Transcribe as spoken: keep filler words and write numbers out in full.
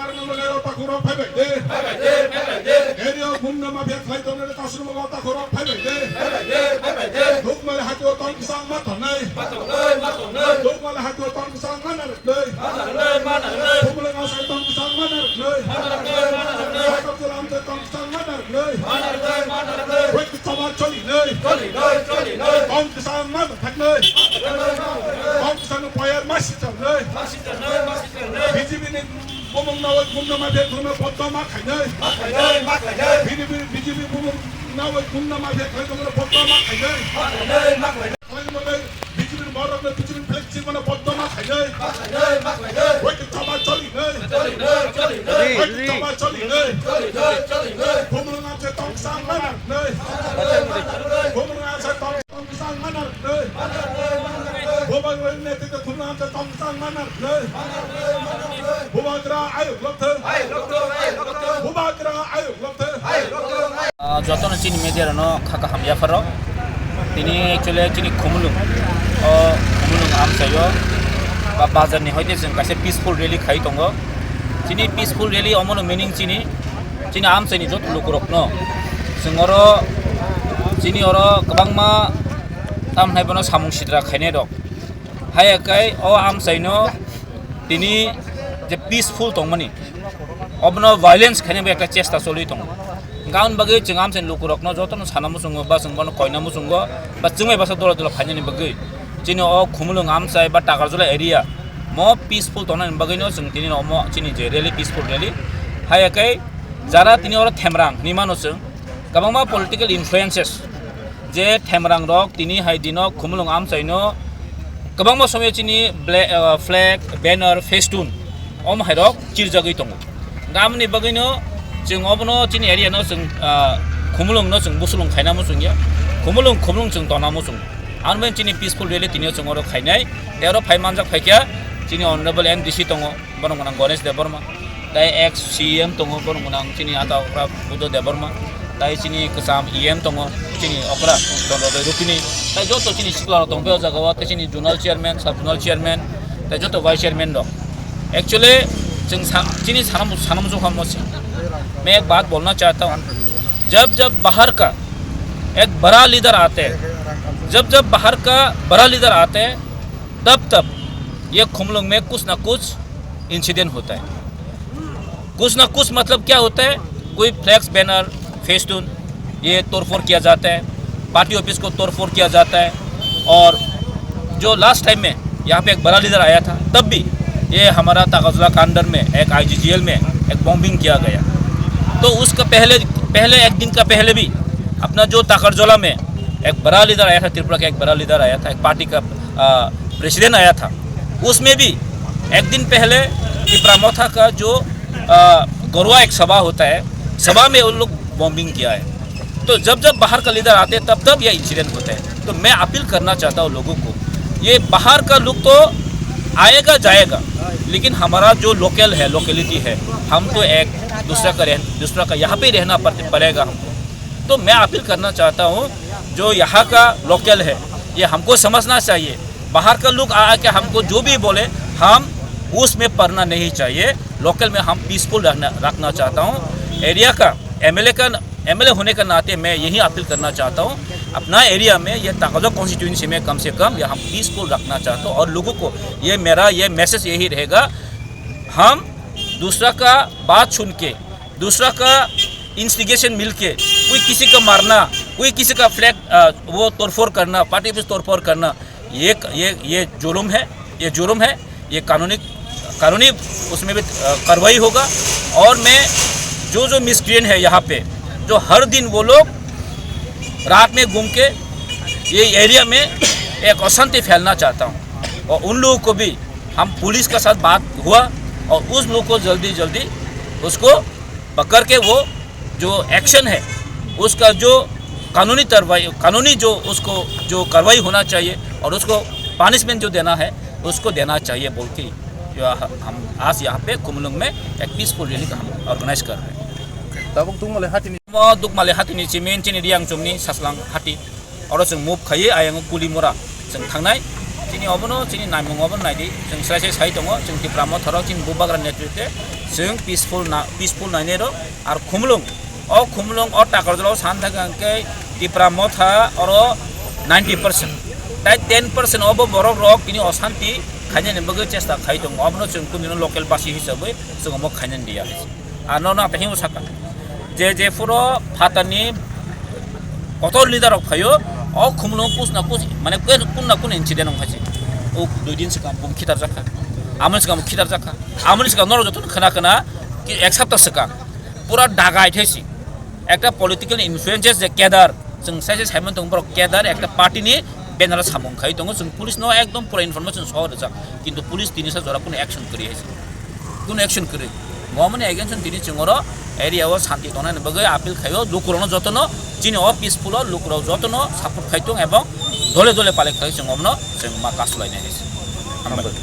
Takhurok phaibai de. Area gumna mafia khlai tongnai Takhurok phaibai de. Dukmali hatio tong kisang ma tongnai. Dukmali hatio tong kisang ma narwknai. Bumulwng asai tong kisang ma narwknai. Hakam jalam je tong kisang ma narwknai. Wait, chaba choli nai. Tong kisang ma thaknai. Tong kisang fire ma sichar nai. B J P ni bumung nawi gumna ma bek gumna poddo ma khainai. B J P, B J P bumung nawi gumna ma bek gumna poddo ma khainai. Khainai ma khainai. B J P ni borok no B J P ni flag chimano poddo ma khainai. Wait, chaba choli nai. Wait, chaba choli nai. Bumung na je tong sang ma nai. Bumung na je tong Ah, jotono chini media rano kha kaham yapharo. Tini actually chini Khumulwng, o Khumulwng amchaio ba bazar ni hoite chwng kaisa peaceful rally khai tongo. Chini peaceful rally omono meaning chini, chini amchaini joto lukurokno chwng oro, chini oro kwbangma tamhinai bono samung sitra khainai rok. Haiya kai o amchaino tini je peaceful tongmani, obono violence khainai bo ekta chesta choli tongo. Hwnkhe aboni bagwi chwng amchaini lukurokno jotono sana muchungo ba chwng bono koina muchungo ba chwngbai basa dola dola phainani bagwi chini o Khumulwng amchai ba Takarjala area mo peaceful tongnani bagwino chwng tini omo chini je rally, peaceful rally. Haiya kai jara tini oro Themrang hinwi mano chwng, kwbangma political influences je Themrang rok tini hai dino Khumulwng amchaino kwbangma somoi chini bla-, ah, flag, banner, festoon om hai rok chirjagwi tongo. Hwnkhe aboni bagwino chwng obono chini area no chwng, ah, Khumulwng no chwng busulwng khaina muchungya, Khumulwng Khumulwng chwng tona muchungo. Ano chini peaceful rally tini chwng oro khainai, tei oro phai manjak phaikha chini honorable M D C tongo. Borok gwnang Ganesh Debbarma, tei ex C E M tongo, borok gwnang chini ata okra Buddha Debbarma, tei chini kwcham E M tongo, chini okra Chandra Dai Rupini, tei joto chini sikla rok tong o jaga o, tei chini zonal chairman, sub zonal chairman, tei joto vice chairman rok. Actually, chwng sa-, chini sanam, sanam jokha mo se. मैं एक बात बोलना चाहता हूँ, जब जब बाहर का एक बड़ा लीडर आते हैं, जब जब बाहर का बड़ा लीडर आते हैं, तब तब ये खुमलुंग में कुछ ना कुछ इंसिडेंट होता है। कुछ ना कुछ मतलब क्या होता है, कोई फ्लैक्स, बैनर, फेस्टून, ये तोड़फोड़ किया जाता है, पार्टी ऑफिस को तोड़फोड़ किया जाता है। और जो लास्ट टाइम में यहाँ पे एक बड़ा लीडर आया था, तब भी ये हमारा तगाजला का अंडर में एक आईजीजीएल में एक बॉम्बिंग किया गया। तो उसका पहले, पहले एक दिन का पहले भी अपना जो ताकरजोला में एक बड़ा लीडर आया था, त्रिपुरा का एक बड़ा लीडर आया था, एक पार्टी का, आ, प्रेसिडेंट आया था, उसमें भी एक दिन पहले टिपरा मोथा का जो, आ, गरुआ एक सभा होता है, सभा में उन लोग बॉम्बिंग किया है। तो जब जब बाहर का लीडर आते हैं, तब तब यह इंसिडेंट होता है। तो मैं अपील करना चाहता हूँ लोगों को, ये बाहर का लोग तो आएगा जाएगा, लेकिन हमारा जो लोकल है, लोकेलिटी है, हम तो एक दूसरा का रह-, दूसरा का यहाँ पे रहना पड़-, पड़ेगा हमको। तो मैं अपील करना चाहता हूँ, जो यहाँ का लोकल है, ये हमको समझना चाहिए। बाहर का लोग आ आके हमको जो भी बोले, हम उसमें पड़ना नहीं चाहिए। लोकल में हम पीसफुल रहना, रखना चाहता हूँ। एरिया का एमएलए का, एमएलए होने का नाते मैं यही अपील करना चाहता हूँ, अपना एरिया में, ये तगाजो कॉन्स्टिट्यूएंसी में कम से कम ये हम पीसफुल रखना चाहता हूँ। और लोगों को ये मेरा ये मैसेज यही रहेगा, हम दूसरा का बात सुन के, दूसरा का इंस्टिगेशन मिलके कोई किसी का मारना, कोई किसी का फ्लैग, अ, वो तोड़फोड़ करना, पार्टी ऑफिस तोड़फोड़ करना, ये क-, ये, ये जुर्म है, ये जुर्म है, ये कानूनी, कानूनी उसमें भी, अ, कार्रवाई होगा। और मैं जो, जो मिसक्रिएंट है यहाँ पे, जो हर दिन वो लोग रात में घूम के ये एरिया में एक अशांति फैलना चाहता हूँ, और उन लोगों को भी हम पुलिस के साथ बात हुआ और उस लोग को जल्दी जल्दी उसको पकड़ के वो जो एक्शन है उसका जो कानूनी कार्रवाई, कानूनी जो उसको जो कार्रवाई होना चाहिए और उसको पनिशमेंट जो देना है उसको देना चाहिए बोल के जो ह-, हम आज यहाँ पे खुमलुंग में एक पीसफुल रैली का हम ऑर्गेनाइज कर रहे हैं। Tabuk Dukmali hatini. Mo Dukmali hatini chimin chini Riang chumni Saslang hati. Oro chwng move khaiwi ayang Kulimura chwng thangnai. Chini obono chini naimung obono naidi. Chwng srai srai sai tongo. Chwng Tipra Motharo chini Bubagra netritwe Chwng peaceful na, peaceful nainai rok, ar Khumulwng, o Khumulwng o Takarjala o san thangkha hwnkhe Tipra Motha oro ninety percent, tai ten percent obo borok rok tini osanti khainani bagwi chesta khai tongo, obono chwng kunino local basi hisabwi chwng omo khainani diya. Ar nono ang tei sakha je je phuro phatarni kotor leader rok phaio, o Khumulwng kus na kus, mane kus na kun incident wngkha se. O dui din swkang bum khitar jakha, amoni swkang khitar jakha, amoni swkang norok jotono khna khna ki ek sapta swkang pura dagai thaisi. Ekta political influences je cadre, chwng sai sai saimon tongo borok cadre ekta party ni banner samung khai tongo, chwng police no ekdom pura information sohor rijak, kintu police tini sa jora kuno action kwrwi hai se. Kuno action kwrwi. Momoni against tini chwng oro area o santi tongnani bagwi appeal khaio, lukurokno jotono chini o peaceful o lukurok jotono support khai tong ebong dole dole palai khai chwng omno chwng ma kasu lainai hai se. Hambai.